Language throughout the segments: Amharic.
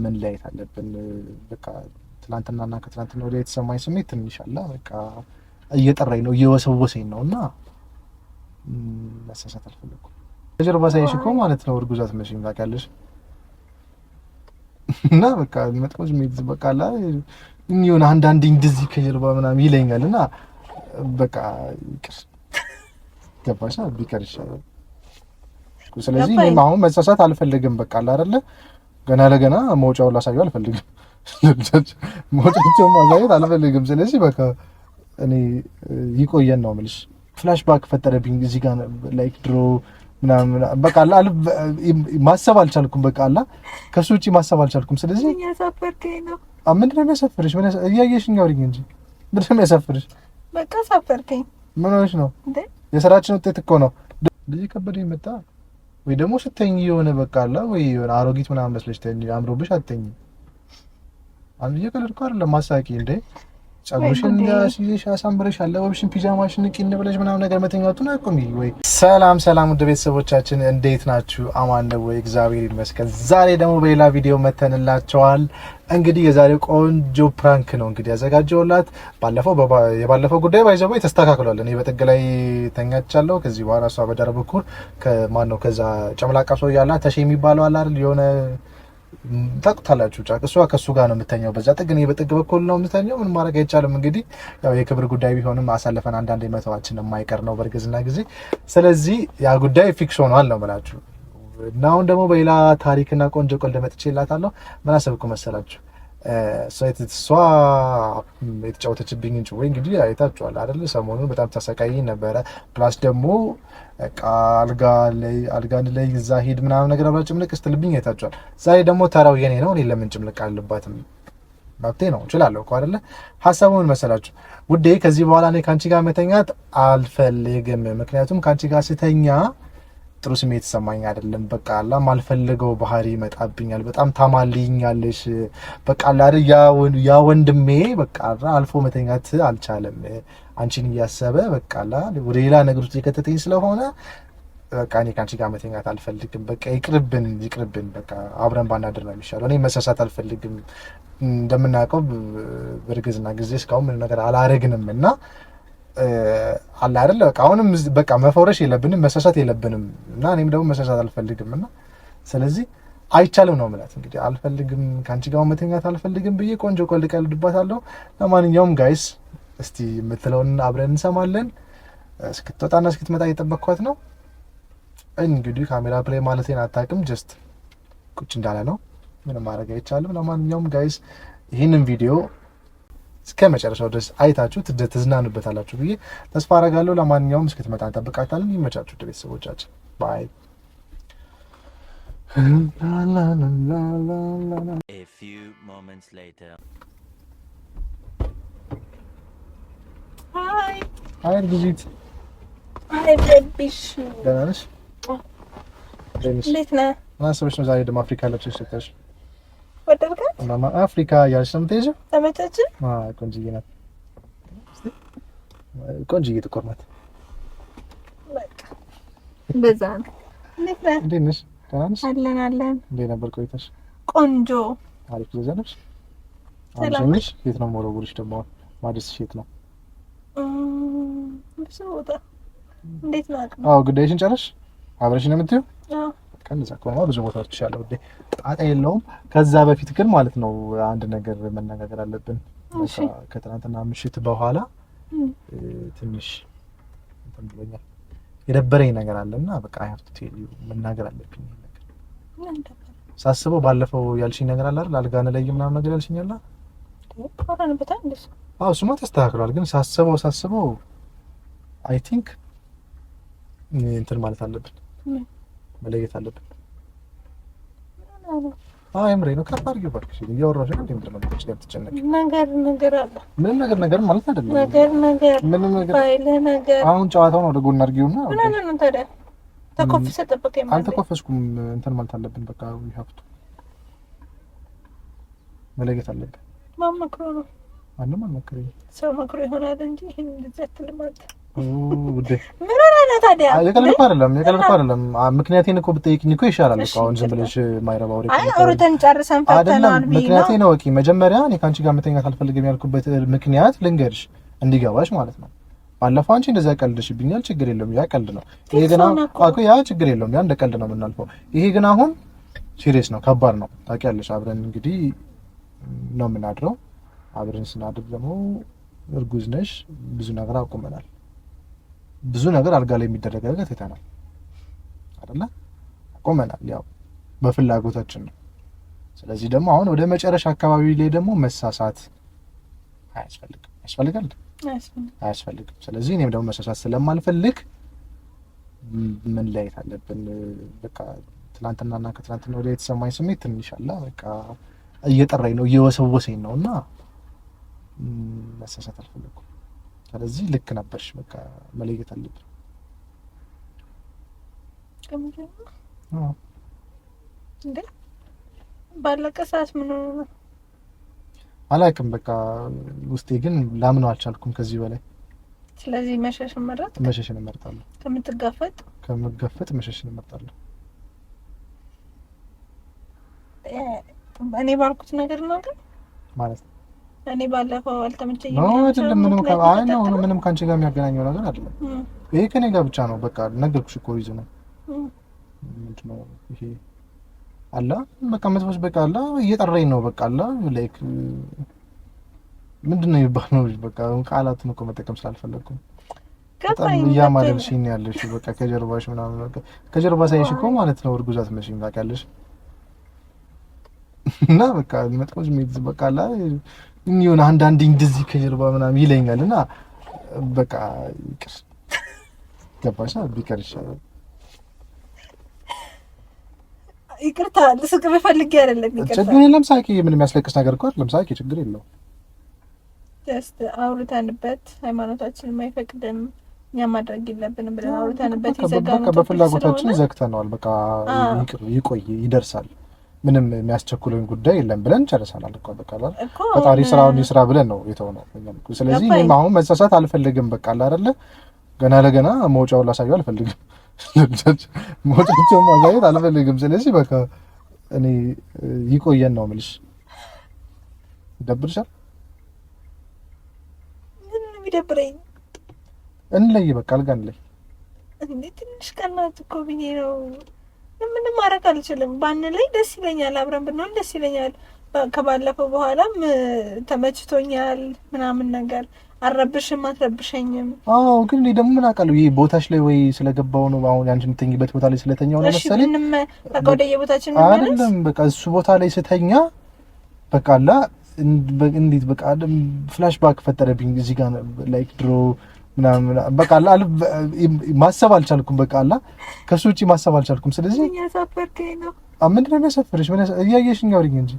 መለያየት አለብን። በቃ ትናንትናና ከትናንትና ወዲያ የተሰማኝ ስሜት ትንሽ አለ፣ በቃ እየጠራኝ ነው፣ እየወሰወሰኝ ነው እና መሳሳት አልፈለኩም። ከጀርባ ሳይሽ እኮ ማለት ነው እርጉዝ አትመስይም ታውቂያለሽ። እና በቃ መጥፎ ስሜት በቃ አለ የሆነ አንዳንዴ እንደዚህ ከጀርባ ምናምን ይለኛል እና በቃ ይቅር፣ ገባሽ? ቢቀር ይሻላል። ስለዚህ እኔም አሁን መሳሳት አልፈልግም። በቃ አለ አይደለ ገና ለገና መውጫውን ላሳየው አልፈልግም። መውጫቸውን ማሳየት አልፈልግም። ስለዚህ በቃ እኔ ይቆየን ነው የምልሽ። Flashback ፈጠረብኝ እዚህ ጋር like ድሮ ምናምን በቃ ማሰብ አልቻልኩም። በቃ አላ ከሱ ውጪ ማሰብ አልቻልኩም። ስለዚህ እያሳፈርከኝ ነው። ምንድን ነው የሚያሳፍርሽ? ምን እያየሽኝ አውሪኝ እንጂ ምንድን ነው የሚያሳፍርሽ? በቃ አሳፈርከኝ። ምን ሆነሽ ነው? የስራችን ውጤት እኮ ነው። ልጅ ከበደኝ መጣ ወይ ደግሞ ስተኝ የሆነ በቃ አላ ወይ የሆነ አሮጊት ምናምን መስለሽ ተኝ፣ አምሮብሽ አትተኝም። አንድ እየቀለድኩ አይደለም። ማሳቂ እንዴ፣ ጸጉርሽን እንዳስይዘሽ አሳምረሽ አለባበሽን ፒጃማሽን ቂን ብለሽ ምናምን ነገር መተኛቱን አቁሚ። ወይ ሰላም ሰላም፣ ውድ ቤተሰቦቻችን እንዴት ናችሁ? አማን ነው ወይ? እግዚአብሔር ይመስገን። ዛሬ ደግሞ በሌላ ቪዲዮ መተንላቸዋል። እንግዲህ የዛሬው ቆንጆ prank ነው እንግዲህ ያዘጋጀውላት። ባለፈው የባለፈው ጉዳይ ባይዘው ተስተካክሏል። እኔ በጥግ ላይ ተኛቻለሁ። ከዚህ በኋላ እሷ በዳር በኩል ከማን ነው ከዛ ጨምላቃ ሰው ያላ ተሼ የሚባለው አለ አይደል የሆነ ታውቁታላችሁ። ጫቅ እሷ ከእሱ ጋር ነው የምተኛው፣ በዛ ጥግ፣ እኔ በጥግ በኩል ነው የምተኛው። ምን ማድረግ አይቻልም። እንግዲህ ያው የክብር ጉዳይ ቢሆንም አሳልፈን አንዳንድ መተዋችን የማይቀር ነው በእርግዝና ጊዜ። ስለዚህ ያ ጉዳይ fix ሆኗል ነው የምላችሁ። እና አሁን ደግሞ በሌላ ታሪክና ቆንጆ ቀልድ መጥቼላታለሁ። ምን አሰብኩ መሰላችሁ? እሷ የተጫወተችብኝን ጭዌ እንግዲህ አይታችኋል አይደል? ሰሞኑን በጣም ታሰቃይኝ ነበረ። Plus ደግሞ አልጋ ላይ አልጋ ላይ እዛ ሂድ ምናምን ነገር አብራ ጭምልቅ ስትልብኝ አይታችኋል። ዛሬ ደግሞ ተራው የኔ ነው። እኔ ለምን ጭምልቅ አልባትም? መብቴ ነው፣ እችላለሁ እኮ አይደለ? ሀሳቡ ምን መሰላችሁ ውዴ? ከዚህ በኋላ እኔ ከአንቺ ጋር መተኛት አልፈልግም። ምክንያቱም ከአንቺ ጋር ስተኛ ጥሩ ስሜት ሰማኝ አይደለም። በቃ አላ ማልፈልገው ባህሪ ይመጣብኛል። በጣም ታማልኛለሽ። በቃ አላ ያ ወንድሜ በቃ አልፎ መተኛት አልቻለም። አንቺን እያሰበ በቃ አላ ወደ ሌላ ነገር ውስጥ የከተተኝ ስለሆነ በቃ እኔ ከአንቺ ጋር መተኛት አልፈልግም። በቃ ይቅርብን፣ ይቅርብን። በቃ አብረን ባናድር ነው የሚሻለው። እኔ መሳሳት አልፈልግም። እንደምናውቀው በእርግዝና ጊዜ እስካሁን ምንም ነገር አላረግንም እና አለ አይደለ በቃ አሁንም በቃ መፈረሽ የለብንም፣ መሳሳት የለብንም እና እኔም ደግሞ መሳሳት አልፈልግም እና ስለዚህ አይቻልም ነው የምላት። እንግዲህ አልፈልግም፣ ከአንቺ ጋር መተኛት አልፈልግም ብዬ ቆንጆ ቀልድ ቀልድባታለሁ። ለማንኛውም guys እስቲ የምትለውን አብረን እንሰማለን። እስክትወጣና እስክትመጣ እየጠበቅኳት ነው። እንግዲህ ካሜራ play ማለቴን አታውቅም። Just ቁጭ እንዳለ ነው፣ ምንም ማድረግ አይቻልም። ለማንኛውም guys ይህንን ቪዲዮ እስከ መጨረሻው ድረስ አይታችሁ ትዝናኑበታላችሁ ብዬ ተስፋ አደርጋለሁ። ለማንኛውም እስክትመጣ እንጠብቃታለን። ይመቻችሁ ቤተሰቦቻችን። Bye። A few moments later. Hi. Hi እርግዚት። Hi baby ሽ። ደህና ነሽ? እንዴት ነህ? ምን አስበሽ ነው ዛሬ ደግሞ አፍሪካ ለብሰሽ ወጣሽ? ወደድካት? ማማ አፍሪካ እያልሽ ነው የምትሄጂው? ተመቸችህ? ቆንጅዬ ናት። ቆንጅዬ ጥቁር ናት። በቃ እንደዛ ነው። እንዴት ነህ? እንዴት ነሽ? ደህና ነሽ? አለን አለን። እንዴት ነበር ቆይታሽ? ቆንጆ። አሪፍ ጊዜ ነሽ? ሰላም ነሽ? የት ነው የምወረውርሽ ደግሞ? ማድረስሽ የት ነው? ብዙ ቦታ። እንዴት ነው አቅም? አዎ ጉዳይሽን ጨረስሽ? አብረሽ ነው የምትይው? አዎ። ከእንደዛ ከሆነ ብዙ ቦታዎች አለ ውዴ፣ ጣጣ የለውም። ከዛ በፊት ግን ማለት ነው አንድ ነገር መነጋገር አለብን። ከትናንትና ምሽት በኋላ ትንሽ እንትን ብሎኛል፣ የደበረኝ ነገር አለና በቃ I have to tell you፣ መናገር አለብኝ ይሄን ነገር። ሳስበው ባለፈው ያልሽኝ ነገር አለ አይደል? አልጋ ላይ ምናምን ነገር ያልሽኝ አለ። አወራንበታል እንዴ? አዎ እሱማ ተስተካክሏል። ግን ሳስበው ሳስበው I think እንትን ማለት አለብን፣ መለየት አለብን። አይ የምሬ ነው። ከፍ አድርጊው እባክሽ። እያወራሁሽ ነው። እንዴ ምንድን ነው የምትጨነቂው? ነገር ነገር አለ። ምንም ነገር ነገር ማለት አይደለም። ነገር ነገር ምንም ነገር ባይለ ነገር። አሁን ጨዋታውን ወደ ጎን አድርጊውና ምን ሆነህ ነው ታዲያ? ተኮፍሰህ ጠበቀኝ ማለት አልተኮፈስኩም። እንትን ማለት አለብን። በቃ we have to መለየት አለብን። ማን መክሮ ነው? ማንም አልመከረኝም። ሰው መክሮ ይሆናል እንጂ ይሄን እንደዚህ አትልም አንተ። ውዴ ምን ሆነህ ነው ታዲያ? የቀለድኩ አይደለም፣ የቀለድኩ አይደለም። ምክንያቴን እኮ ብትጠይቅኝ እኮ ይሻላል እኮ አሁን ዝም ብለሽ የማይረባ ወሬ። አይ አውርተን ጨርሰን ፈተናል ብዬ ነው። ምክንያቴን እወቂ መጀመሪያ። እኔ ከአንቺ ጋር መተኛት አልፈልግም ያልኩበት ምክንያት ልንገርሽ እንዲገባሽ ማለት ነው። ባለፈው አንቺ እንደዛ ቀልድሽብኛል፣ ችግር የለውም ያ ቀልድ ነው። ይሄ ግን አኮ ያ ችግር የለውም ያ እንደ ቀልድ ነው የምናልፈው። ይሄ ግን አሁን serious ነው፣ ከባድ ነው። ታውቂያለሽ፣ አብረን እንግዲህ ነው የምናድረው። አብረን ስናድር ደግሞ እርጉዝ ነሽ፣ ብዙ ነገር አቁመናል። ብዙ ነገር አልጋ ላይ የሚደረግ ነገር ትተናል አይደለ? አቁመናል። ያው በፍላጎታችን ነው። ስለዚህ ደግሞ አሁን ወደ መጨረሻ አካባቢ ላይ ደግሞ መሳሳት አያስፈልግም። ያስፈልጋል? አያስፈልግም። ስለዚህ እኔም ደግሞ መሳሳት ስለማልፈልግ መለያየት አለብን። በቃ ትናንትናና ከትናንትና ወዲያ የተሰማኝ ስሜት ትንሽ አለ። በቃ እየጠራኝ ነው፣ እየወሰወሰኝ ነው እና መሳሳት አልፈለኩም። ስለዚህ ልክ ነበርሽ። በቃ መለየት አለብን። እንዴ ባለቀ ሰዓት ምን ሆነ ነው አላውቅም። በቃ ውስጤ ግን ላምነው አልቻልኩም ከዚህ በላይ። ስለዚህ መሸሽን መረጥ። መሸሽን እመርጣለሁ። ከምትጋፈጥ ከምገፈጥ መሸሽን እመርጣለሁ። እኔ ባልኩት ነገር ነው ግን ማለት ነው። እኔ ባለፈው አልተመቸኝም ነው አይደለም። ምንም አይ ነው ምንም ከአንቺ ጋር የሚያገናኘው ነገር አይደለም። ይሄ ከኔ ጋር ብቻ ነው። በቃ ነገርኩሽ እኮ ይዞ ነው ምንድን ነው ይሄ አላ በቃ መጥፎች በቃ አላ እየጠራኝ ነው። በቃ አላ like ምንድን ነው የሚባለው? በቃ ቃላቱን እኮ መጠቀም ስላልፈለግኩ በጣም እያማለልሽኝ ነው ያለሽው። በቃ ከጀርባሽ ምናምን በቃ ከጀርባ ሳይሽ እኮ ማለት ነው እርጉዝ አትመስይም ታውቂያለሽ። እና በቃ መጥፎ ስሜት በቃ አላ የሆነ አንዳንዴ እንደዚህ ከጀርባ ምናምን ይለኛል እና በቃ ይቅር ገባሽ? ቢቀር ይሻላል። ይቅርታ ልስቅ ብፈልጌ አይደለም። ይቅርታ ችግር የለም ሳቂ። ምንም የሚያስለቅስ ነገር እኮ አይደለም። ሳቂ፣ ችግር የለውም። just አውርተንበት ሃይማኖታችን አይፈቅድም እኛ ማድረግ የለብንም ብለን አውርተንበት የዘጋነው በፍላጎታችን ዘግተነዋል። በቃ ይቅር፣ ይቆይ፣ ይደርሳል። ምንም የሚያስቸኩለን ጉዳይ የለም ብለን ጨርሰናል እኮ በቃ ፈጣሪ ስራውን ይስራ ብለን ነው የተውነው። ስለዚህ እኔም አሁን መሳሳት አልፈልግም። በቃ አይደለ ገና ለገና መውጫውን ላሳየው አልፈልግም። መውጫቸውን ማሳየት አልፈልግም። ስለዚህ በቃ እኔ ይቆየን ነው የምልሽ። ይደብርሻል? ምን ነው የሚደብረኝ? እንለይ፣ በቃ አልጋ እንለይ። እንዴ ትንሽ ቀናት እኮ ብዬ ነው። ምንም ማድረግ አልችልም። ባንለይ ደስ ይለኛል፣ አብረን ብንሆን ደስ ይለኛል። ከባለፈው በኋላም ተመችቶኛል ምናምን ነገር አልረብሽም፣ አትረብሸኝም። አዎ ግን እኔ ደግሞ ምን አውቃለሁ ይሄ ቦታሽ ላይ ወይ ስለገባው ነው። አሁን አንቺ የምትተኝበት ቦታ ላይ ስለተኛው ነው መሰለኝ። በቃ ወደ የቦታችን አይደለም። በቃ እሱ ቦታ ላይ ስተኛ በቃ አላ እንዴት በቃ flashback ፈጠረብኝ እዚህ ጋር like ድሮ ምናምን በቃ አላ ማሰብ አልቻልኩም። በቃ አላ ከሱ ውጪ ማሰብ አልቻልኩም። ስለዚህ እያሳፈርከኝ ነው። ምንድን ነው የሚያሳፍርሽ? ምን እያየሽኝ አውሪኝ እንጂ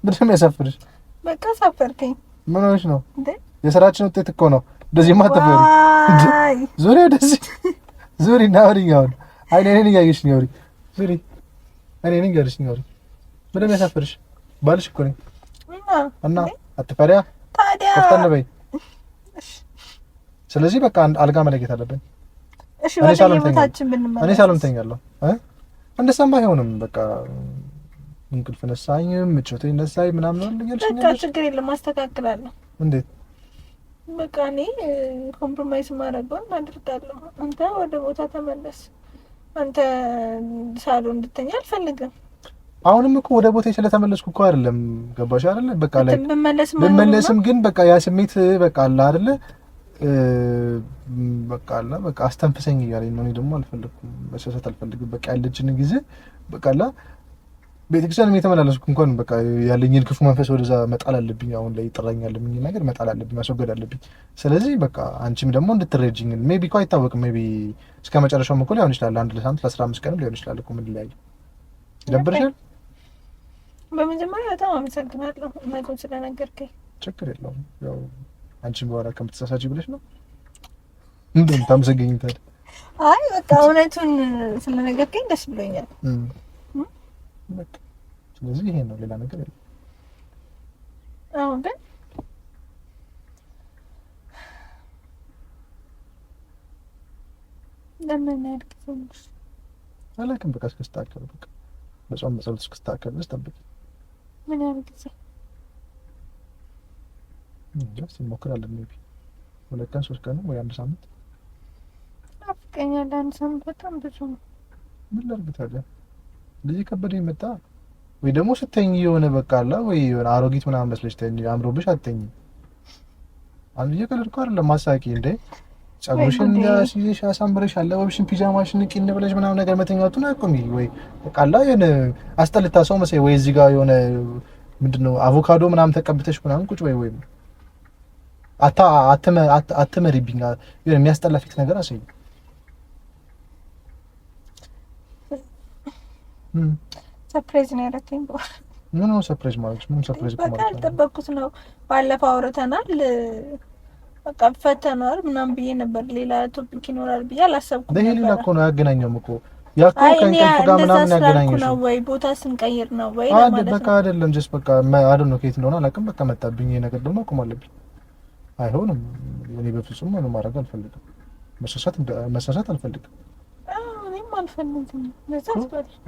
ምንድን ነው የሚያሳፍርሽ? በቃ አሳፈርከኝ። ምን ሆነሽ ነው? የስራችን ውጤት እኮ ነው። እንደዚህ ማተፈሪ ዙሪ፣ ወደዚህ ዙሪ እና አውሪኝ። አሁን አይኔ እኔን እያየሽኝ አውሪኝ። ዙሪ፣ እኔ ነኝ እያየሽኝ አውሪኝ። ምንድን ነው የሚያሳፍርሽ? ባልሽ እኮ ነኝ እና አትፈሪያ ታዲያ፣ ቆፍጠን በይ። ስለዚህ በቃ አልጋ መለየት አለብን። እሺ፣ ወደ ቦታችን ብንመለስ እኔ ሳሎን ተኛለሁ። እንደሰማ አይሆንም። በቃ እንቅልፍ ነሳኝ፣ ምቾት ነሳኝ ምናምን እያልሽ በቃ ችግር የለም አስተካክላለሁ። እንዴት? በቃ እኔ compromise ማድረገውን አድርጋለሁ። አንተ ወደ ቦታ ተመለስ። አንተ ሳሎን እንድተኛ አልፈልግም። አሁንም እኮ ወደ ቦታ ስለተመለስኩ እኮ አይደለም፣ ገባሽ አይደለ? በቃ ላይ ብመለስም ግን በቃ ያ ስሜት በቃ አለ አይደለ? በቃ አለ በቃ አስተንፍሰኝ እያለኝ ነው። እኔ ደግሞ አልፈለኩም፣ መሳሳት አልፈልግም። በቃ ያለችን ጊዜ በቃ አለ ቤተክርስቲያን የተመላለስኩ እንኳን በቃ ያለኝን ክፉ መንፈስ ወደዛ መጣል አለብኝ። አሁን ላይ ይጠራኛል የሚል ነገር መጣል አለብኝ፣ ማስወገድ አለብኝ። ስለዚህ በቃ አንቺም ደግሞ እንድትረጅኝ maybe እኮ አይታወቅም። maybe እስከ መጨረሻውም እኮ ሊሆን ይችላል፣ አንድ ለሳምንት ለ15 ቀንም ሊሆን ይችላል እኮ ምን ላይ ይደብርሻል። በመጀመሪያ በጣም አመሰግናለሁ እውነቱን ስለነገርከኝ። ችግር የለውም ያው አንቺም በኋላ ከምትሳሳች ብለሽ ነው እንደም ታመሰግኝ ታዲያ። አይ በቃ እውነቱን ስለነገርከኝ ደስ ብሎኛል። በቃ ስለዚህ ይሄ ነው፣ ሌላ ነገር የለም። አዎ ግን ለምን ያህል ጊዜ ነው? አላውቅም። በቃ እስክስተካከል በቃ በጾም በጸሎት እስክስተካከል ድረስ ጠብቂ። ምን ያህል ጊዜ? እንጃ፣ እስኪ እንሞክራለን። Maybe 2 ቀን 3 ቀን ወይ አንድ ሳምንት። ናፍቀኛል። አንድ ሳምንት በጣም ብዙ ነው። ምን ላድርግ ታዲያ? እንደዚህ ከበደኝ መጣ። ወይ ደግሞ ስተኝ የሆነ በቃ አለ ወይ የሆነ አሮጊት ምናምን መስለሽ ተኝ፣ አምሮብሽ አትተኝ። አንድ እየቀለድኩ አይደለም። ማሳቂ እንዴ! ጸጉርሽን እንዳስይዘሽ አሳምረሽ አለባበሽን ፒጃማሽን ቂን ብለሽ ምናምን ነገር መተኛቱን አቁሚ። ወይ በቃ አለ የሆነ አስጠልታ ሰው መሰለኝ። ወይ እዚህ ጋር የሆነ ምንድነው አቮካዶ ምናምን ተቀብተሽ ምናምን ቁጭ ወይ ወይ አታ አትመሪብኝ። የሆነ የሚያስጠላ ፊት ነገር አሳይ። Surprise ነው ያደረገኝ። ምን ነው surprise ማለት? ምን surprise በቃ አልጠበቅኩት ነው። ባለፈው አውርተናል፣ በቃ ፈተናል ምናምን ብዬ ነበር። ሌላ topic ይኖራል ብዬ አላሰብኩም። ይሄ ሌላ እኮ ነው፣ አያገናኘውም እኮ ያ እኮ ከእንቅልፍ ጋር ምናምን ያገናኘው ነው ወይ ቦታ ስንቀይር ነው ወይ ለማለት ነው። በቃ አይደለም፣ just በቃ I don't know ከየት እንደሆነ አላውቅም። በቃ መጣብኝ። ይሄ ነገር ደግሞ አቁም አለብኝ። አይሆንም። እኔ በፍጹም ምንም ማድረግ አልፈልግም። መሳሳት አልፈልግም። እኔም አልፈልግም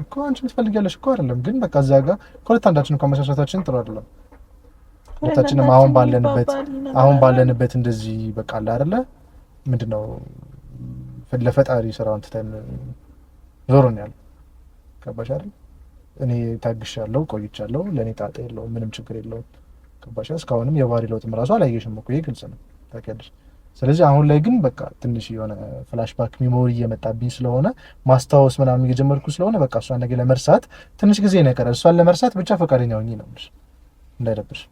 እኮ አንቺ የምትፈልጊያለሽ እኮ አይደለም፣ ግን በቃ እዛ ጋር ከሁለት አንዳችን እንኳን መሳሳታችን ጥሩ አይደለም። ሁለታችንም አሁን ባለንበት እንደዚህ በቃ አለ አይደለ ምንድነው ለፈጣሪ ስራውን ትተን ዞር ነው ያለው። ገባሽ አይደል? እኔ ታግሻለሁ፣ ቆይቻለሁ። ለእኔ ጣጣ የለውም፣ ምንም ችግር የለውም። ገባሽ? እስካሁንም የባህሪ ለውጥም እራሱ አላየሽም እኮ፣ ይሄ ግልጽ ነው፣ ታውቂያለሽ። ስለዚህ አሁን ላይ ግን በቃ ትንሽ የሆነ flashback memory እየመጣብኝ ስለሆነ ማስታወስ ምናምን እየጀመርኩ ስለሆነ በቃ እሷን ነገር ለመርሳት ትንሽ ጊዜ ነው የቀረ። እሷን ለመርሳት ብቻ ፈቃደኛ ሆኚ ነው የምልሽ፣ እንዳይደብርሽ።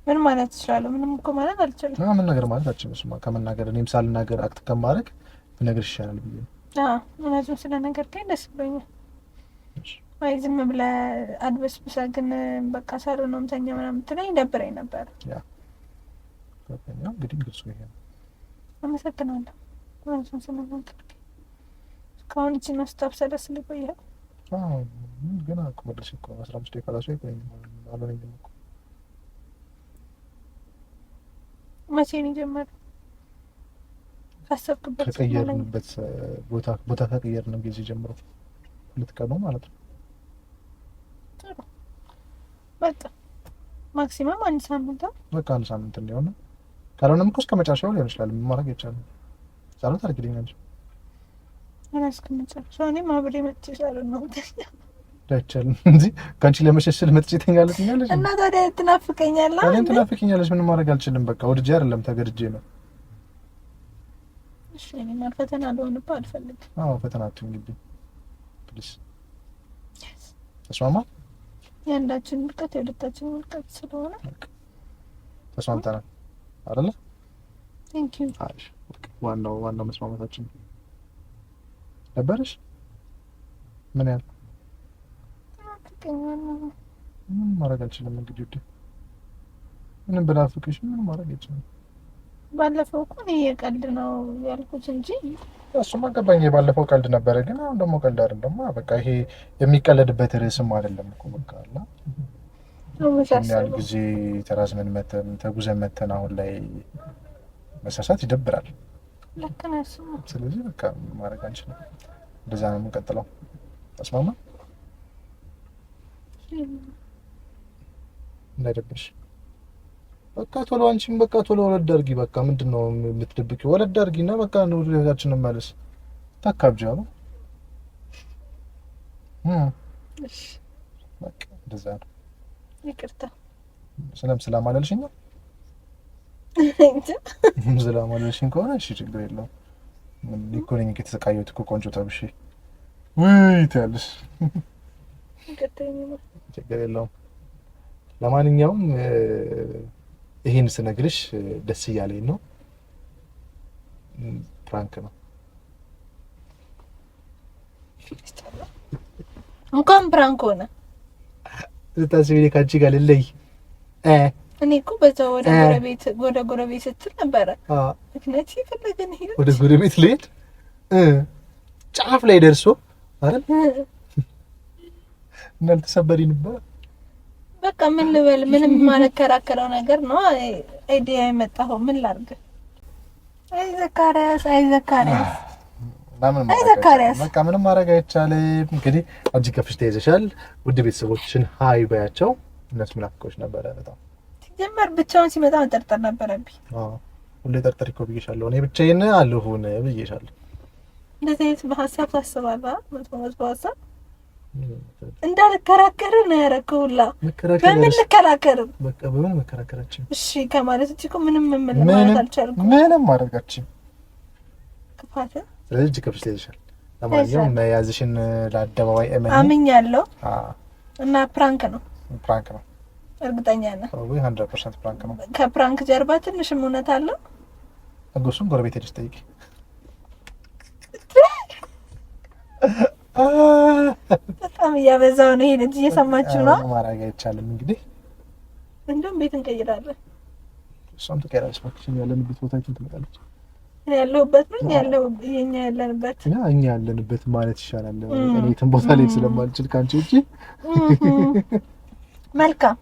ምን ማለት እችላለሁ? ምንም እኮ ማለት አልችልም። ምን ነገር ማለት አልችልም። እሱማ ከመናገር እኔም ሳልናገር act ከማድረግ ብነግርሽ ይሻላል ብዬ ነው። እውነቱን ስለነገርከኝ ደስ ብሎኛል። ወይ ዝም ብለህ አድበስብሰህ ግን በቃ ሳሎን ነው የምተኛ ምናምን ብትለኝ ደብረኝ ነበር። Yeah፣ እንግዲህ ግልጹ ይሄ ነው። አመሰግናለሁ እውነቱን ስለነገርከኝ። እስካሁን ይህችን ስታብሰለስል ቆየህ። ገና እኮ መድረስ እኮ 15 ደቂቃ ራሱ አይቆይም፣ አልሆነኝም እኮ። መቼ ነው የጀመረው? ካሰብክበት ከቀየርንበት ቦታ ከቀየርን ጊዜ ጀምሮ 2 ቀኑ ማለት ነው። ጥሩ፣ በቃ maximum አንድ ሳምንት። በቃ አንድ ሳምንት እንዲሆን፣ ካልሆነም እኮ እስከ መጨረሻው ሊሆን ይችላል። ማድረግ አይቻልም። ጸሎት አድርጊልኝ አንቺ። እኔ እስከ መጨረሻው እኔም አብሬ መጥቼ ሳሎን ነው የምተኛው። አይቻልም እንጂ ከአንቺ ለመሸሽ ስል መጥቼ እተኛለሁ ትኛለሽ። እና ታዲያ ትናፍቀኛለህ። እኔም ትናፍቂኛለሽ። ምንም ማድረግ አልችልም። በቃ ወድጄ አይደለም ተገድጄ ነው። እሺ፣ እኔም ፈተና ልሆንብህ አልፈልግም። አዎ፣ ፈተና አትሁኝብኝ please። ተስማማ። የአንዳችን ውድቀት የሁለታችን ውድቀት ስለሆነ ተስማምተናል አይደለ? Thank you። አሪፍ። ዋናው ዋናው መስማማታችን ነበረሽ። ምን ያህል ትናፍቀኛለህ። ምንም ማድረግ አልችልም። እንግዲህ ውዴ፣ ምንም ብናፍቅሽ ምንም ማድረግ አልችልም። ባለፈው እኮ እኔ የቀልድ ነው ያልኩት እንጂ። እሱማ ገባኝ። የባለፈው ቀልድ ነበረ፣ ግን አሁን ደግሞ ቀልድ አይደለም። በቃ ይሄ የሚቀለድበት ርዕስም አይደለም እኮ በቃ አላ ይህን ያህል ጊዜ ተራዝመን መተን ተጉዘን መተን አሁን ላይ መሳሳት ይደብራል። ልክ ነህ። እሱማ ስለዚህ በቃ ማድረግ አንችልም። እንደዛ ነው የምንቀጥለው። ተስማማ? እንዳይደብርሽ በቃ ቶሎ አንቺም በቃ ቶሎ ወለድ አድርጊ። በቃ ምንድን ነው የምትደብቂው? ወለድ አድርጊ እና በቃ ወደ ህይወታችን እንመለስ። ታካብጃ ነው። እሺ። በቃ እንደዛ ነው። ይቅርታ። ሰላም ሰላም አላልሽኝ? ሰላም አላልሽኝ ከሆነ እሺ ችግር የለውም። እኔ እኮ ነኝ የተሰቃየሁት እኮ ቆንጆ ተብሼ ውይ ትያለሽ። ይቅርታ። ችግር የለውም። ለማንኛውም ይሄን ስነግርሽ ደስ እያለኝ ነው። Prank ነው። እንኳን prank ሆነ። ስታስቢ እኔ ከአንቺ ጋር ልለይ እኔ እኮ በዛው ወደ ጎረቤት ስትል ነበረ። ምክንያት የፈለገን ሄድ ወደ ጎረቤት ልሄድ ጫፍ ላይ ደርሶ አይደል እንዳልተሰበሪ ነበር። በቃ ምን ልበል? ምንም ማለከራከረው ነገር ነው። Idea የመጣኸው ምን ላድርግ? አይ ዘካሪያስ፣ አይ ዘካሪያስ። ዘካሪያስ በቃ ምንም ማድረግ አይቻልም። እንግዲህ እጅ ከፍሽ ተይዘሻል። ውድ ቤተሰቦችን hi በያቸው። እነሱ ምናፍቆች ነበረ በጣም። ሲጀመር ብቻውን ሲመጣ መጠርጠር ነበረብኝ። ሁሌ ጠርጠሪ እኮ ብዬሻለሁ። እኔ ብቻዬን አልሁን ብዬሻለሁ። እንደዚህ አይነት በሀሳብ ታስባለህ? መጥፎ መጥፎ ሀሳብ እንዳልከራከር ነው ያደረገው ሁላ። በምን ልከራከርም? በቃ በምን መከራከራችን? እሺ ከማለት ውጪ እኮ ምንም ማለት አልቻልኩም። ምንም ማድረጋችን ክፋት። ስለዚህ እጅ ከፍሽ ተይዘሻል። ለማንኛውም መያዝሽን ለአደባባይ እመኚ። አምኛለሁ። እና prank ነው፣ prank ነው። እርግጠኛ ነህ? ወይ 100% prank ነው። ከ prank ጀርባ ትንሽም እውነት አለው። እሱን ጎረቤት ሄደሽ ጠይቂ። በጣም እያበዛው ነው ይሄ ልጅ። እየሰማችሁ ነው። ማድረግ አይቻልም እንግዲህ። እንደውም ቤት እንቀይራለን። እሷም ትቀይራለች። እባክሽ ያለንበት ቦታችን ትመጣለች። እኔ ያለሁበት ነው ያለው የኛ ያለንበት እኛ ያለንበት ማለት ይሻላል። እኔ የትም ቦታ ላይ ስለማልችል ካንቺ ውጪ። መልካም።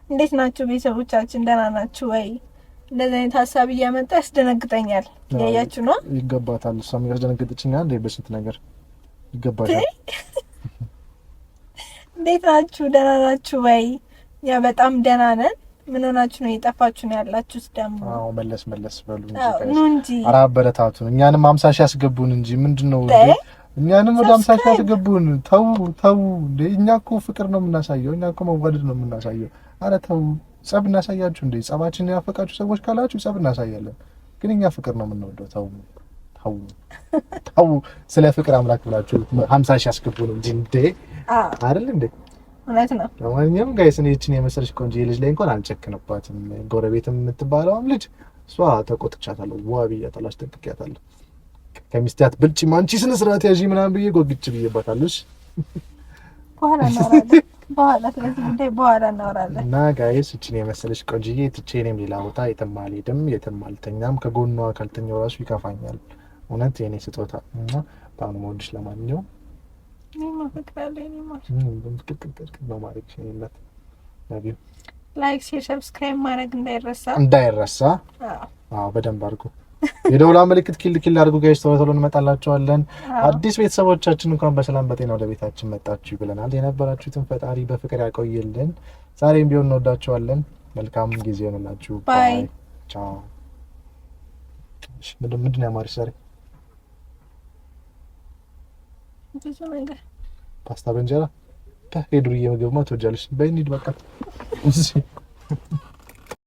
እንዴት ናችሁ ቤተሰቦቻችን? ደህና ናችሁ ወይ? እንደዚህ አይነት ሀሳብ እያመጣ ያስደነግጠኛል። ያያችሁ ነው። ይገባታል። እሷም ያስደነግጠችኛ እንዴ በስንት ነገር ይገባታል። እንዴት ናችሁ? ደህና ናችሁ ወይ? ያ በጣም ደህና ነን። ምን ሆናችሁ ነው የጠፋችሁ ነው ያላችሁት? ደግሞ አዎ መለስ መለስ በሉ እንጂ ኧረ አበረታቱን። እኛንም 50 ሺህ ያስገቡን እንጂ ምንድነው እንዴ? እኛንም ወደ 50 ሺህ ያስገቡን። ተው ተው እንዴ! እኛ እኮ ፍቅር ነው የምናሳየው። እኛ እኮ መዋደድ ነው የምናሳየው። ኧረ ተው፣ ጸብ እናሳያችሁ እንዴ? ጸባችንን ያፈቃችሁ ሰዎች ካላችሁ ጸብ እናሳያለን፣ ግን እኛ ፍቅር ነው የምንወደው። ተው ተው ተው፣ ስለ ፍቅር አምላክ ብላችሁ 50 ሺህ ያስገቡን እንጂ እንዴ! አይደል እንዴ? እውነት ነው። ለማንኛውም guys እኔ ይህችን የመሰለች ቆንጆ ልጅ ላይ እንኳን አልጨክንባትም። ጎረቤትም የምትባለውም ልጅ እሷ ተቆጥቻታለሁ፣ ዋ ብያታለሁ፣ አስጠንቅቂያታለሁ። ከሚስቴ አትበልጪም አንቺ ስነ ስርዓት ያዢ ምናምን ብዬ ጎግጭ ብዬባታለሁ። በኋላ እናወራለን፣ በኋላ ስለዚህ ጉዳይ በኋላ እናወራለን። እና guys ይህችን የመሰለች ቆንጆዬ ትቼ እኔም ሌላ ቦታ የትም አልሄድም፣ የትም አልተኛም። ከጎኗ ካልተኛው ራሱ ይከፋኛል። እውነት የኔ ስጦታ በጣም ነው የምወድሽ። ለማንኛውም like፣ share፣ subscribe ማድረግ እንዳይረሳ እንዳይረሳ። አዎ በደንብ አድርጉ። የደውላ ምልክት ኪል ኪል አድርጉ guys። ቶሎ ቶሎ እንመጣላችኋለን። አዲስ ቤተሰቦቻችን እንኳን በሰላም በጤና ወደ ቤታችን መጣችሁ ብለናል። የነበራችሁትን ፈጣሪ በፍቅር ያቆይልን። ዛሬም ቢሆን እንወዳችኋለን። መልካም ጊዜ ይሆንላችሁ። bye ቻው። ምንድን ነው ያማርሽ ዛሬ? ብዙ ነገር ፓስታ በእንጀራ። የዱርዬ ምግብማ ትወጃለሽ። በይ እንሂድ በቃ።